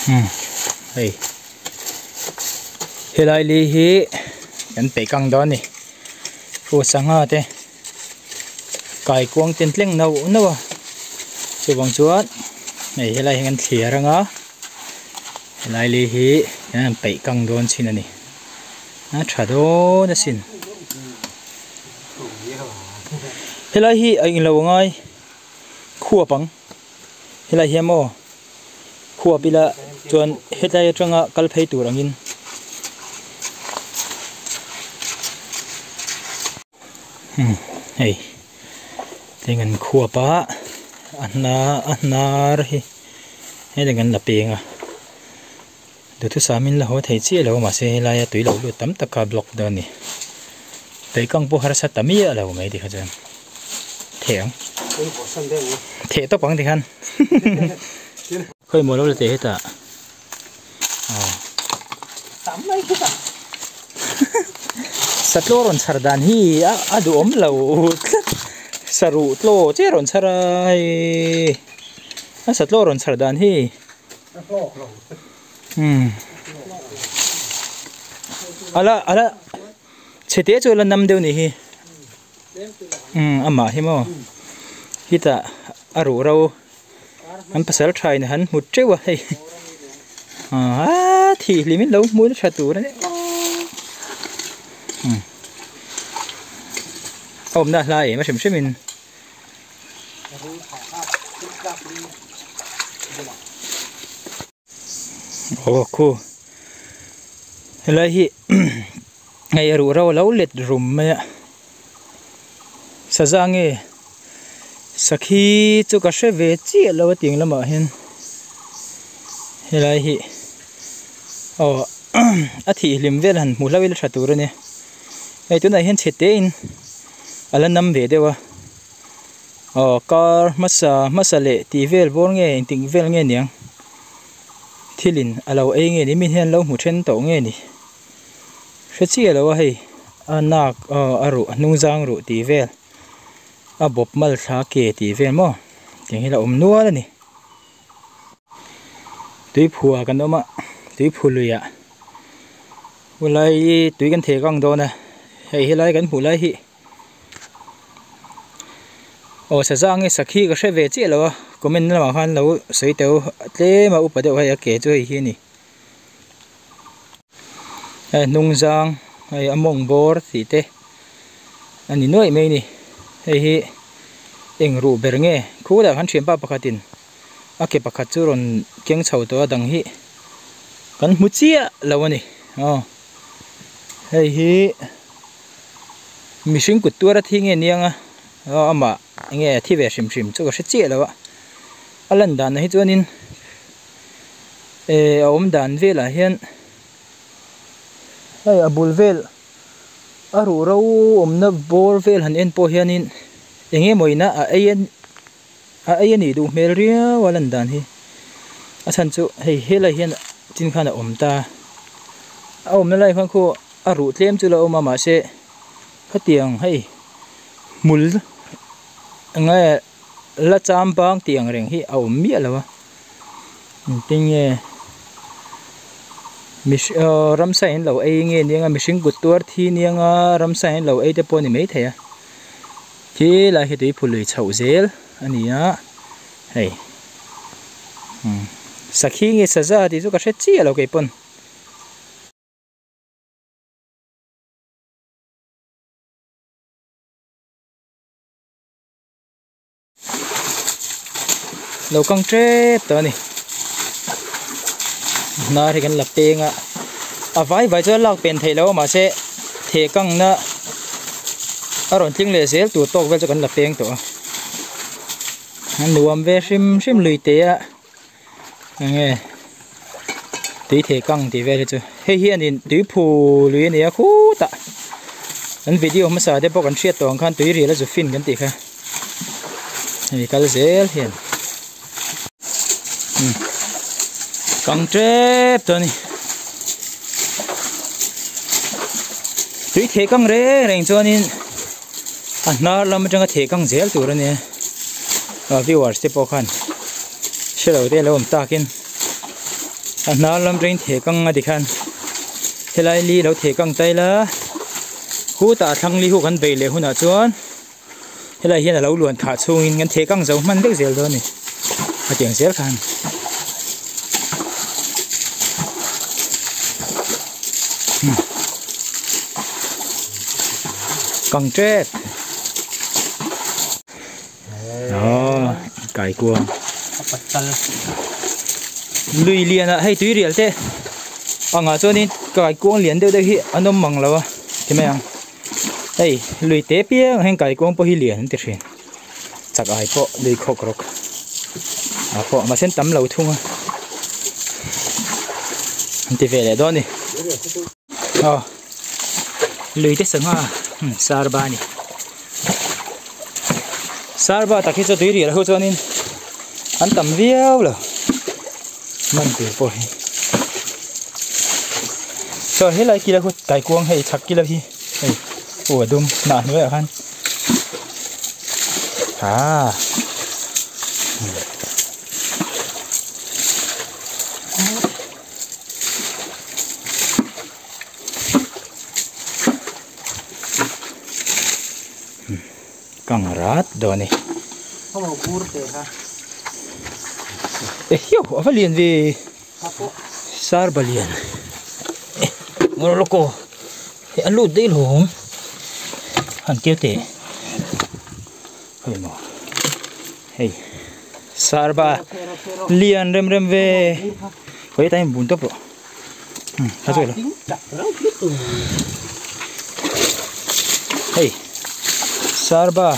Hmm hei helai li hi kan peih kang dawn a ni fu sangha te kaikuang ten tleng nauh nauh a chuvang chuan hei helai hi kan thliar anga helai li hi kan han peih kang dawn chin a ni a tha dawn asin helai hi a englo ngai khuap ang helai hian maw khuap ila chuan hetlai atanga kal phei tur angin hmm hei teng an khuap a a hna a hnar hi hetiang kan la peng a duhthusam in la haw thei chiah lo mahse helaia tui lo lut tam tak kha block dawn a ni tuikang pawh harsa ta miah lo mai tikha chuan theh ang theh tawp ang tikhan khawi maw lo la teh hetah aw satlaw rawn chhar dan hi a a duhawm lo tlat saruh tlaw che rawn chhar a hei a satlaw rawn chhar dan hi. Umm ala ala chhe te chu ala nam deuh nih hi umm amah hi maw khitah a ruh ro an pasal tha in han hmu teuh a hei aaa thih hlim in lo hmu tha tur a ni umm a awmna a hla em a hrim hrim in. Aw khu helai hi hei a ruh ro a lo let rum mai a saza nge sakhi chu ka hre ve chiah lo a tiang lamah hian helai hi aw a thih hlim vel han hmu hlauh ila tha tur a nia hei tunah hian chhe te in a la nam ve deuh a aw kar hmasa hmasa leh tih vel bawr nge engtik vel nge niang thil in a lo ei nge ni mi hian lo hmu then tawh nge ni hre chiah lo a hei a nak aw a ruh a hnung zang ruh tih vel a bawp mal thla ke tih vel maw tiang hi a la awm nual a ni. Tuiphua kan awm a tuiphu luiah helai tui kan theh kang dawn a hei helai kan hmuh lai hi aw saza nge sakhi ka hre ve chiah lo a comment lamah khan lo sawi teu tlem a upa deuh hei a ke chu hei hi a ni hei hnung zang hei a mawng bawr tih te a ni nuaih mai a ni hei hi eng ruh ber nge khulah khan thianpa pakhatin. a ke pakhat chu rawn keng chho tawh a dang hi kan hmu chiah lo a ni aw hei hi mihring kut tuar a thi nge niang a aw amah enge a thi ve hrim hrim chu ka hre chiah lo a a lan dan ah hi chuanin eh a awm dan velah hian hei a bul vel a ruh ro awmna bawr vel han en pawh hianin eng emaw ina a ei a. A ei a nih duh hmel riau a lan dan hi a chhan chu hei helai hian chin khan a awm ta a awmna lai khan khu a ruh tlem chu la awm a mahse khatiang hei hmul eng nge la cham bang tih ang reng hi a awm miah lo a engtin nge mihring aw ramsa in lo ei nge nia mihring kut tuar thi nia ramsa in lo ei te pawh a ni maithei a. Khi lai hi tui phul lui chhoh zel a ni a hei umm sakhi nge saza tih chu ka hre chiah lo keipawn. Lo kang tep tawh a ni hnar hi kan la peng a a vai vai chuan lak pen theih loh a mahse theh kangna a rawn tling leh zel tur tawk vel chu kan la peng tawh a a nuam ve hrim hrim lui teh a enge tui theh kang tih vel hi chu hei hi anin tui phu lui a ni a khutah an video hmasa te pawh kan hriat tawh ang khan tui ril a zu fin kan tih kha hei kal zel hian umm kang tep tawh a ni tui theh kang reng reng chuanin a hnar lam atanga theh kang zel tur a nia a viewers te pawh khan hre lo te lo awm takin. A hnar lam atangin theh kang a tikhan helai li lo theh kang ta ila khutah a thlang li hu kan beih leh hunah chuan helai hian a lo luan thah chhungin kan theh kang zo hman vek zel dawn a ni a tiang zel khan. Kang tep. Aw kaikuang lui lian ah hei tui rial te angah chuanin kaikuang lian deuh deuh hi an awm mang lo a ti mai ang hei lui te piang ah hian kaikuang pawh hi lian an ti thin chak ai pawh lui khawk rawk ah pawh mahse an tam lo thung a an ti ve leh dawn a ni aw lui te sangha sarba a ni. Sarba tak hi chu tui rial ho chuanin an tam viau lo man tur pawh hi chuan helai kila khu kaikuang hei chhak kila hi hei aw a dum hnah hnuaiah khan ah. Kang rat dawn a ni. E hiau a va lian ve sar ba lian e ngawr lawk aw hei a lut daih lawm han keu teh hei maw hei sar ba lian rem rem ve khawi hetah hian bun tawp rawh. Hei sarba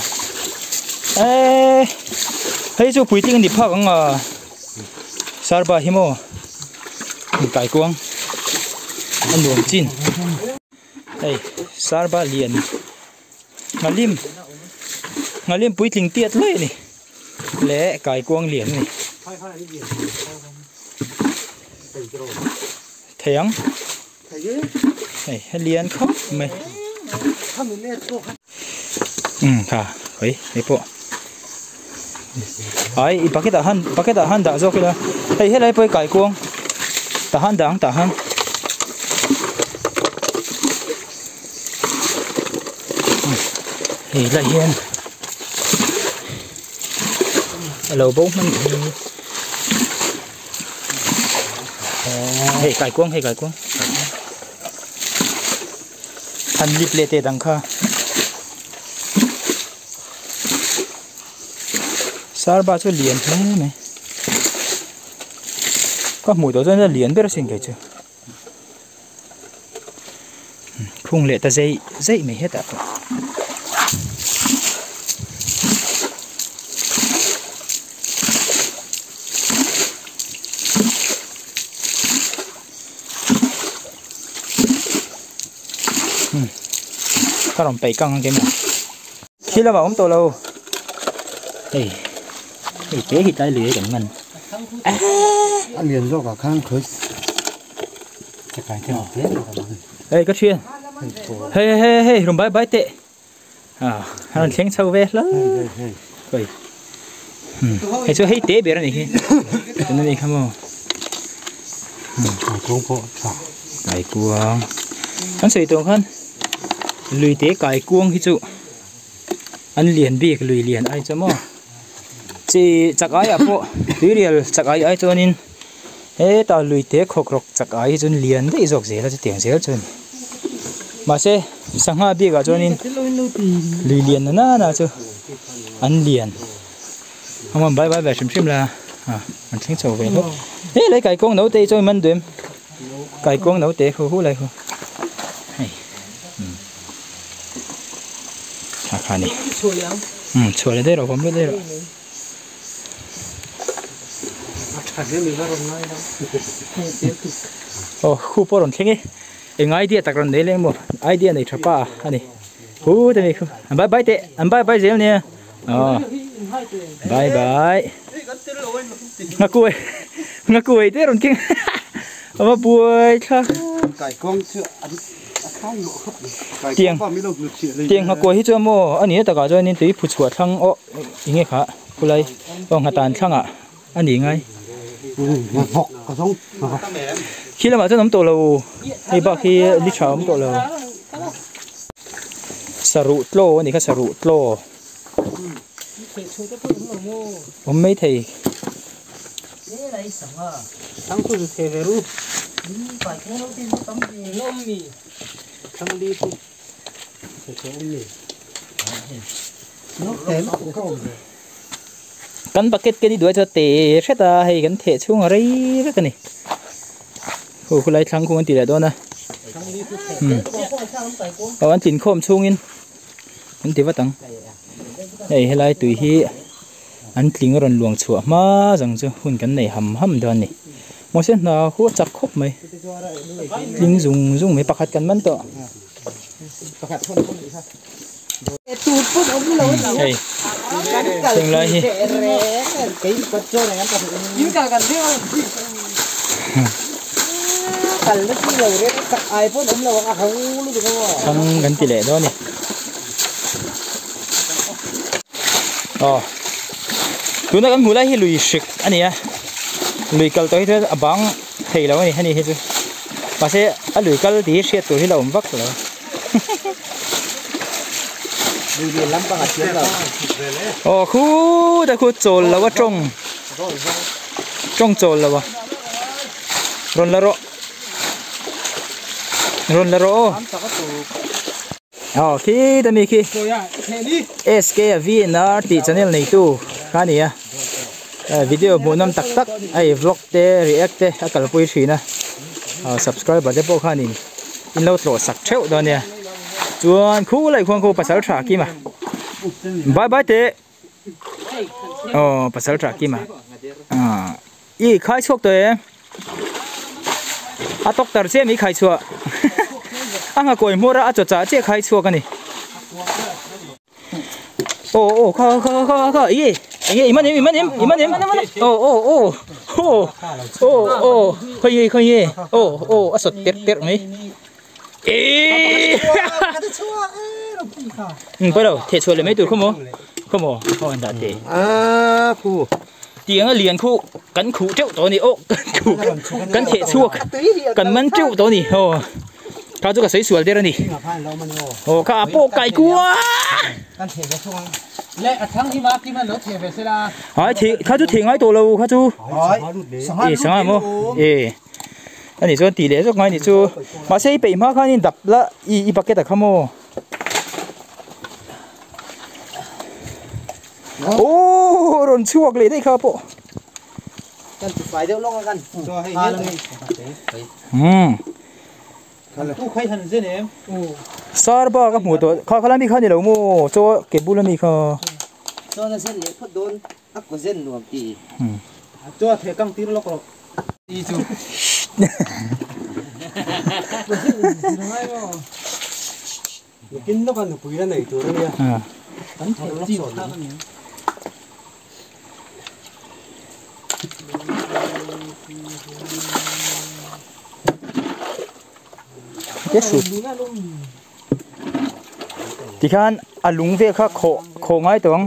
eee hei chu puitling a ni phak ang a sarba hi maw kaikuang a nuam chin hei sarba lian nghalim nghalim puitling tiat lai a ni. Leh kaikuang lian a ni. Thei ang. Hei a lian khawp mai. Umm tha hei hei pawh. Ai i bucket ah han bucket ah han dah zawk ila hei helai pawh hi kaikuang tah han dah ang tah han. Hei lai hian a lo bo hman hi hei kaikuang hei kaikuang han lip leh teh dang kha sarba chu lian hle mai ka hmuh tawh chuan a lian ber asin kei chu. Phung leh ta zeih zeih mai hetah pawh. Ka rawn peih kang ang ke maw. Khi lamah awm tawh lo. Hei hei te hi tlai lui kan man. A lian zawk ah khan khawi chakai te ang hle Hei ka thian. Hei hei hei rum bai bai teh. Ah a rawn thleng chho ve hla. Hei. Hei chu hei te ber a ni hi. Tuna ni kha maw. Kaikuang pawh tha. Kaikuang. Kan sawi tawh khan lui te kaikuang hi chu an lian bik lui lian ai chu maw. Chi chak aiah pawh tuirial chak ai ai chuanin hetah lui te khawk rawk chak ai hi chuan lian daih zawk zel a chutiang zel chu a ni. Mahse sangha bikah chuanin lui lian na nana chu an lian. Awm bai bai ve hrim hrim la a an thleng chho ve hlawk. Hei lai kaikuang no te hi chuan man duh em kaikuang no te hu hu lai hu hei kha kha ni chhuah leh daih rawh vawm lut daih rawh. Aw khu pawh a rawn thleng e eng idea tak rawn nei leh emaw idea nei tha pa a ni hu te ni khu an bai bai teh an bai bai zel nia. Ờ. Bye bye. Nga kuai. Nga kuai te ron king. Ava buai thla. Tiang. Tiang nga kuai hi chu mo ani taka chuan in tui phu chhuah thlang aw enge kha khulai aw nga tan thlanga ani ngai. Vawk ka zawng. Khi lamah chuan awm tawh lo hei bak hi li tha awm tawh lo. Saruh tlaw a nih kha saruh tlaw. Awm mai thei. Kan bucket ken i duai chuan te hret a hei kan theh chhung a rei vek a ni khu khulai thlang khung an ti leh dawn a aw an tlin khawm chhungin an ti vat ang hei helai tui hi an tling a rawn luang chhuah hma zawng chu hun kan nei ham ham dawn a ni mahse hna khu a chak khawp mai tling zung zung mai pakhat kan man tawh. Hei heng lai hi thang kan ti leh dawn a ni aw tuna kan hmuh lai hi lui hrik a ni a lui kal tawh hi chuan a bang thei lo a ni heni hi chu mahse a lui kal tih hi hriat tur hi la awm vak lo. Aw khut a khut chawl lo a tawng tawng chawl lo a rawn la rawh rawn la rawh aw aw khit ami khi SK a VNR tih channel neitu kha a ni a video hmuhnawm tak tak hei vlog te react te a kalpui thin a subscriber te pawh khanin in lo tlawh sak theuh dawn nia chuan khu laih khuan khu pasal tha kima bye bye teh aw pasal tha kima ah i khai chhuak tawh em a tawk tar chiah mai khai chhuah a nghakawi hmawr a a chaw chah chiah khai chhuak a ni. Aw aw kha kha kha kha ih eng nge i man em i man em i man em aw aw aw aw aw aw khawi nge khawi nge aw aw a sawt terh terh mai ihh umm pawi lo theh chhuah leh mai tur khaw maw khaw maw aw an dah teh tiang a lian khu kan khuh teuh tawh a ni aw kan khuh kan theh chhuak kan man teuh tawh a ni aw. Kha chu ka sawi sual der a ni. Aw kha a pawh kai kua. Ai thei kha chu thei ngai tawh lo kha chu. E sanga maw e ani chuan tih leh zawk ngai ni chu mahse i peih hma khanin dap la i i bucket ah kha maw. Aw rawn chhuak leh daih kha pawh. Kan ti fai deuh lawk a kan. Umm. Sar bak a hmuh tawh kha kha lami kha ni lo maw chaw ke bul ami kha. Tikhan a lung vel kha khawh khawh ngai tawh ang.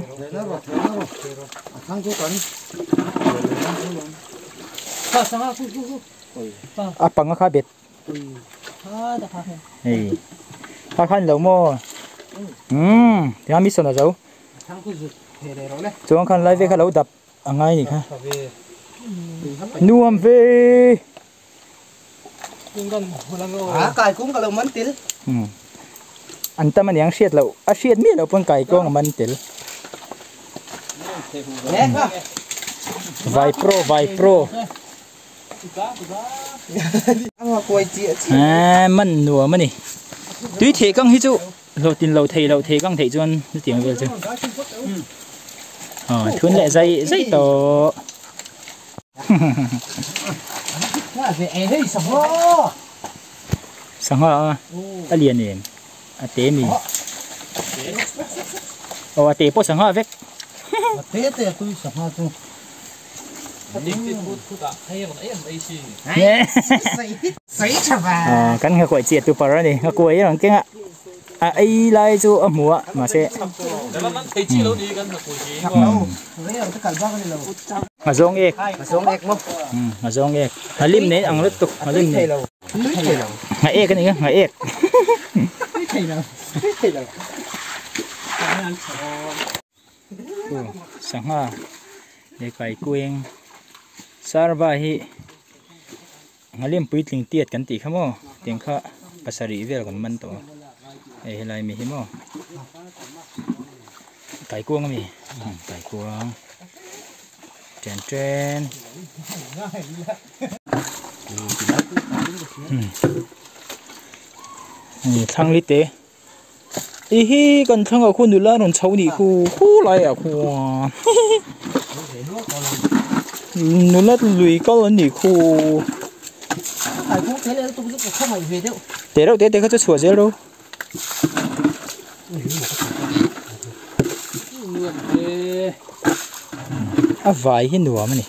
A panga kha bet. Hei kha khan lo maw umm tikhan mi sawn a zo chuan khan lai vel kha lo dap a ngai ni kha nuam ve an tam aniang hriat loh a hriat miah loh pawn kaikuang a man tel vai pro vai pro. Eee man nuam a ni tui theh kang hi chu hlawhtlin lo thei loh theh kang theih chuan chutiang vel chu aw thun leh zai zai tawh sangha a lian em a te mi aw a te pawh sangha vek. Kan nghakuai chiah tu par a ni nghakuai a rawn keng a. A ei lai chu a hmu a mahse Nghazawng ek Nghazawng ek Nghalim nen ang lutuk Nghalim nen Ngha ek a ni nga Ngha ek Sangha leh kaikueng Sarva hi Nghalim puitling tiat kan tih kha maw tiang kha pasarih vel kan man tawh a hei helai mi hi maw kaikuang ami kaikuang chen chen thlang li te i hi kan thlangah khuan nula rawn chho nih khu khu laiah khuan nula lui kal an nih khu te reuh te te kha chu chhuah zel ro a vai hi nuam a ni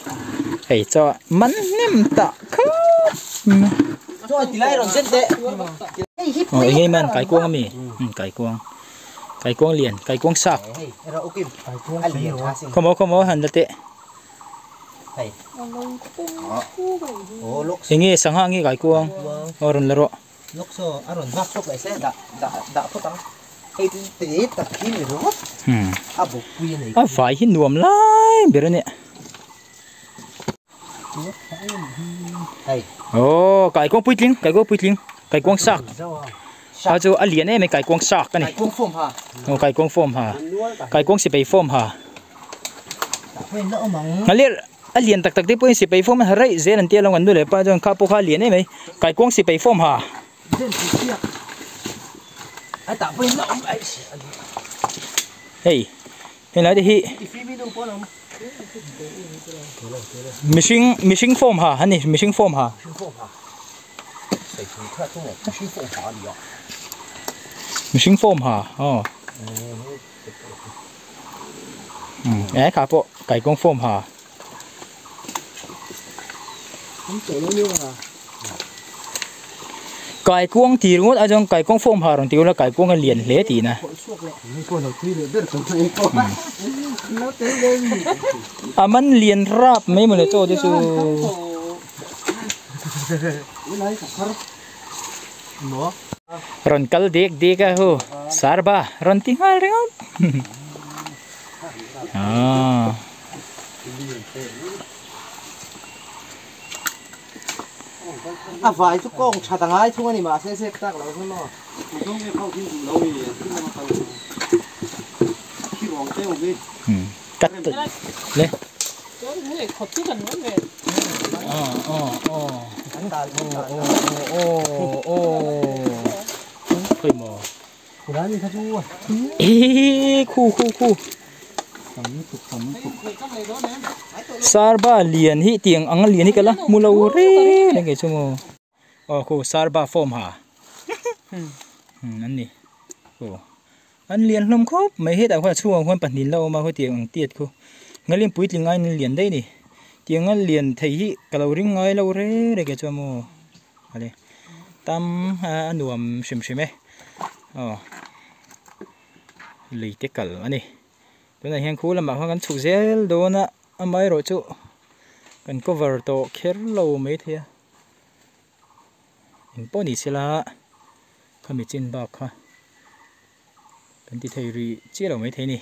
hei chaw man hnem tah khawp Aw eng nge man kaikuang ami umm kaikuang kaikuang lian kaikuang sak khawmaw khawmaw han la teh eng nge sangha nge kaikuang aw rawn la rawh. A vai hi nuam lai ber a nia. Aw kaikuang puitling kaikuang puitling kaikuang sak a chu a lian em em kaikuang sak a ni aw kaikuang form ha kaikuang sipai form ha ngaliah a lian tak tak te pawhin sipai form a ha raih zel an tia lo an nu leh pa chuan kha pawh kha a lian em mai kaikuang sipai form ha. Hei helai te hi mihring mihring form ha a ni mihring form ha mihring form ha aw e kha pawh kaikuang form ha. Kaikuang tih ringawt ai chuan kaikuang form ha rawn ti ula kaikuang a lian hle tih na. A man lian rap mai mawle chaw te chu. Rawn kal dek dek a hu sarba rawn ti nghal ringawt. Aaa. A vai chu kawng that a ngai thung a ni mahse sep tak lo chu maw. Cut le. Ih khu khu khu Sarba lian hi tiang ang a lian hi ka la hmu lo reng reng kei chu maw aw khu sarba form ha an ni khu an lian hlawm khawp mai hetah khuan a chhungah khuan pahnih la awm a khawtiang ang tiat khu ngalim puitling aiin an lian daih a ni tiang a lian thei hi ka lo ring ngai lo reng reng kei chu maw ale tam a nuam hrim hrim e aw lui te kal a ni. Tunah hian khu lamah khan kan chhuk zel dawn a amaherawhchu kan cover tawh kher lo maithei a engpawh ni sela khami chin bak kha kan ti thei rih chiah lo maithei a ni.